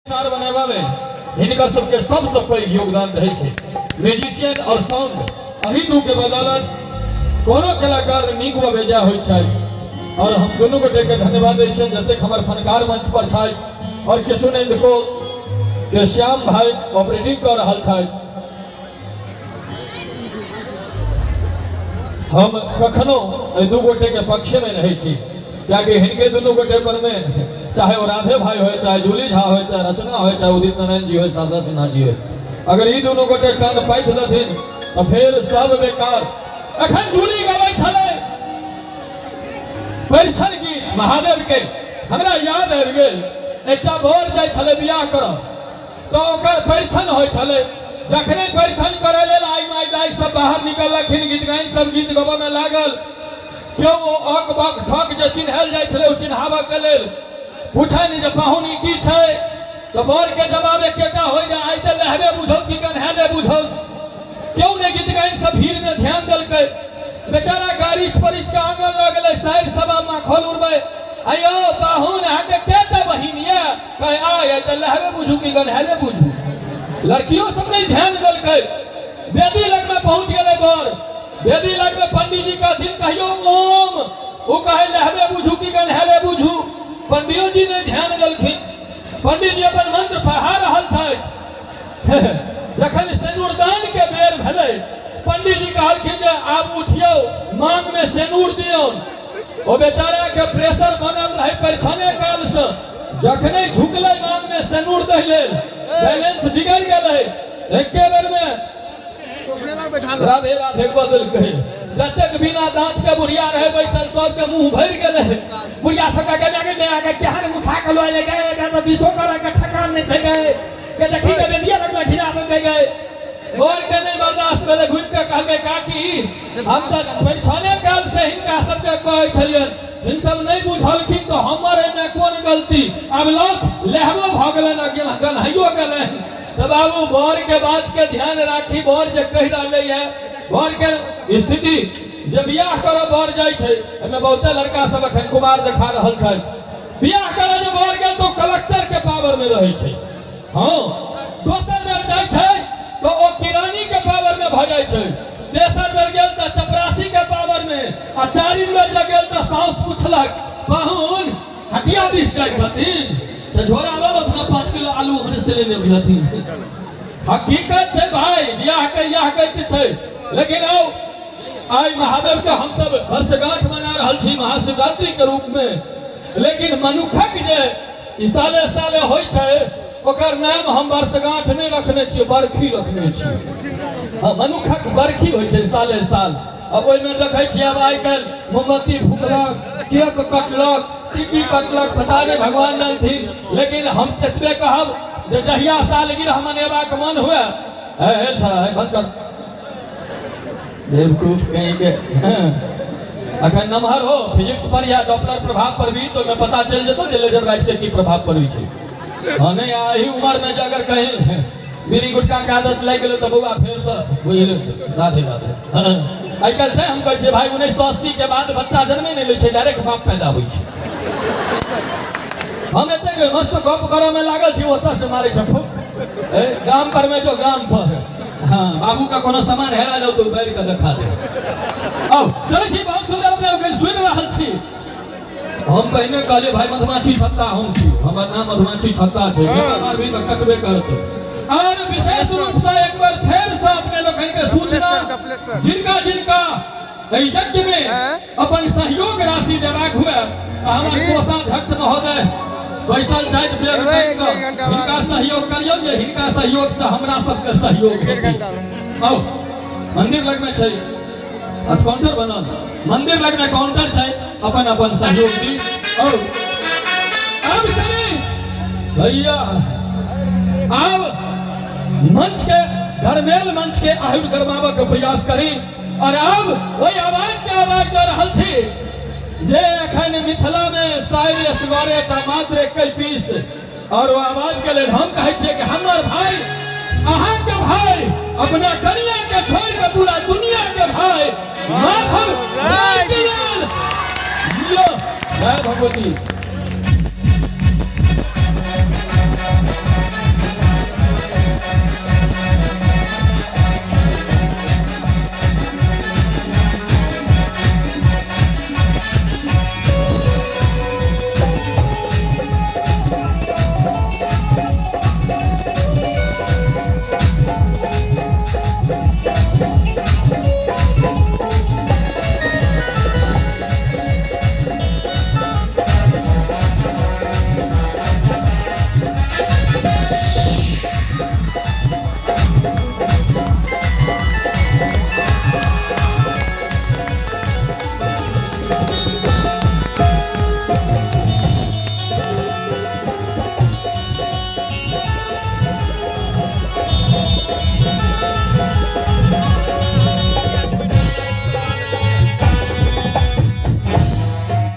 Star बनेबा में हिनकर सबके सबसँ पैघ योगदान रहै छै। म्यूजिशियन और साउंड अही दू के बदौलत कोनो कलाकार नीक व बेजा होइ छै। और हम दुनू गोटे के धन्यवाद दै छियनि जतेक हमर फनकार मंच पर छै और किशुन एंड को के श्याम भाई ऑपरेटिंग कऽ रहल छथि। हम कखनो एहि दू गोटे के पक्ष में रहै छी, कियाकि हिनके दुनू गोटे पर में चाहे वो राधे भाई होए, चाहे जूली झा होए, चाहे रचना होए, चाहे उदित नारायण जी होए, शारदा सिन्हा जी होए, अगर ई दुनू गोटे कान पाथि देथिन तो फिर सब बेकार। अखन जूली गबै छलै परिछन गीत महादेव के, हमरा याद आबि गेल एकटा बर जाइ छलै बियाह करऽ तो ओकर परिछन होइ छलै। जखने परिछन करै लेल आई माई दाई सब बाहर निकललखिन, गीत गाइन सब गीत गबऽ में लागल, क्यों ओ अक बक ठक जे चिन्हल जाइ छलै ओ चिन्हाबऽ के लेल पूछनि जे पाहुन ई की छै, तो बर के जवाब एकेटा होइ जे आइ तऽ लहबे बुझौ कि गन्हाले बुझौ। क्यों ने गीत गाइन सब भीड़ में ध्यान देलकै, बेचारा गाड़ी परिच के आंगन लऽ गेलै, साइर सब माखल उड़बै, अयो पाहुन अहाँके केटा बहिन यऽ, कहे आय तऽ लहबे बुझू कि गन्हाले बुझू। लड़कियों सब नहीं ध्यान देलकै। वेदी लग में पहुंच गेलै बर, वेदी लग में पंडित जी कहथिन कहियो ओम, ओ कहे लहबे बुझू कि गन्हाले बुझू। पंडियो जी नहीं ध्यान देलखिन। पंडित जी अपन मंत्र पढ़ा रहल छथि। जखन सिन्दूरदान के बेर भेलै, पंडित जी कहलखिन जे आब उठियौ, मांग में सिन्दूर दियौ। ओ बेचारा के प्रेशर बनल रहे परिछने काल से, जखने झुकलै मांग में सिन्दूर दै लेल, बैलेंस बिगड़ गेलै, एके बेर में राधे राधे कऽ देलकै। जतेक बिना दांत के बुढ़िया रहे बैसल सबके मुंह भरि गेलै। बुढ़िया सबके गमे गमे आके केहन उठा के लऽ एलै गए, एकरा तऽ विषो करे के ठेकान नहि छै गए, के देखी के बेदिया लगमे घिरा देलकै गए। और के नहीं बर्दाश्त भेलै, घुमि के कहलकै काकी हम तऽ परिछने काल से हिनका सबके कहै छलियनि, हिन सब नहीं बुझलखिन तऽ हमर एहिमे कोन गलती। आब लौथ लहबो भऽ गेलनि आ गन्हाइयो गेलनि। तऽ बाबू बर के बात के ध्यान राखी, बर जे कहि रहलै है, बर के स्थिति जे बियाह करऽ बर जाइ छै, एहिमे बहुते लड़का सब अखन कुमार देखा रहल छै। बियाह करऽ जे बर गेल तऽ कलेक्टर के पावर में रहै छै, हाँ दोसर बेर जाइ छै तऽ ओ किरानी के पावर में भऽ जाइ छै, तेसर बेर गेल तऽ चपरासी के पावर में, आ चारिम बेर जे गेल तऽ साउस पुछलक पाहुन हटिया दिस जाइ छथिन तऽ झोरा लऽ लथुन 5 किलो आलू हमरे से लेने अबिहथिन। हकीकत छै भाई, बियाह के इएह गति छै। लेकिन आओ आइ महादेव के हमसब वर्षगांठ मना रहल छी महाशिवरात्रि के रूप में, लेकिन मनुखक जे ई साले साले होइ छै ओकर नाम हम वर्षगांठ नहि रखने छियै, बरखी रखने छियै। हाँ, मनुखक बरखी होइ छै साले साल। आ ओहिमे देखै छियै आब आइ काल्हि मोमबत्ती फूकलक, केक कटलक, टिकी कटलक, पता नहि भगवान जानथिन। लेकिन हम एतबे कहब जे जहिया सालगिरह मनेबाक मन हुए, हे छड़ा हे बंद कर बेवकूफ कहीं के, अखन नमहर हो फिजिक्स पर या डॉपलर प्रभाव पर भी तो ओहिमे पता चलि जेतौ जे लेजर लाइट के की प्रभाव पड़ै छै। हाँ नहीं, एही उम्र में जे अगर कहीं बीड़ी गुटखा के आदत लागि गेलै तऽ बौआ फेर तऽ बुझि लै छै। राधे राधे। हाँ, आइ काल्हि तैं हम कहै छियै भाई 1980 के बाद बच्चा जन्मे नहि लै छै, डायरेक्ट बाप पैदा होइ छै। हम एतेक मस्त गप करऽ में लागल छी, ओतऽ से मारै छै फुक। ए, गाम पर में जो गाम पर, हाँ बाबू का कोनो सामान हेरा जाओ तो बैठ के देखा दे। आओ चलै छी, बहुत सुंदर अपने लोकनि सुनि रहल छी। हम पहिने कहलियै भाई मधुमाछी छत्ता हम छी, हमर नाम मधुमाछी छत्ता छै, जकर मारबी तऽ कटबे करतै। और विशेष रूप से एक बार फेर से अपने लोकनि के सूचना, जिनका जिनका एहि यज्ञ में अपन सहयोग राशि देबाक हुए तऽ हमर कोषाध्यक्ष महोदय बैसल छथि बैग टांगि कऽ, हिनका सहयोग करियौ जे हिनका सहयोग से हमरा सबके सहयोग हेतै। आउ मंदिर लग में छै काउंटर बनल, मंदिर लग में काउंटर छै, अपन अपन सहयोग दी। और अब चली भैया, अब मंच के गरमेल मंच के आहुर गरमाबऽ के प्रयास करी। और अब ओहि आवाज के आवाज दऽ रहल छी जे एखन मिथिला में शायद असगरे टा मात्र 21 पीस। और वो आवाज के लेल हम कहै छियै कि हमर भाई अहाँ के भाई अपना कनिया के छोड़ के पूरा दुनिया के भाई माधव राय के लेल। जय भगवती।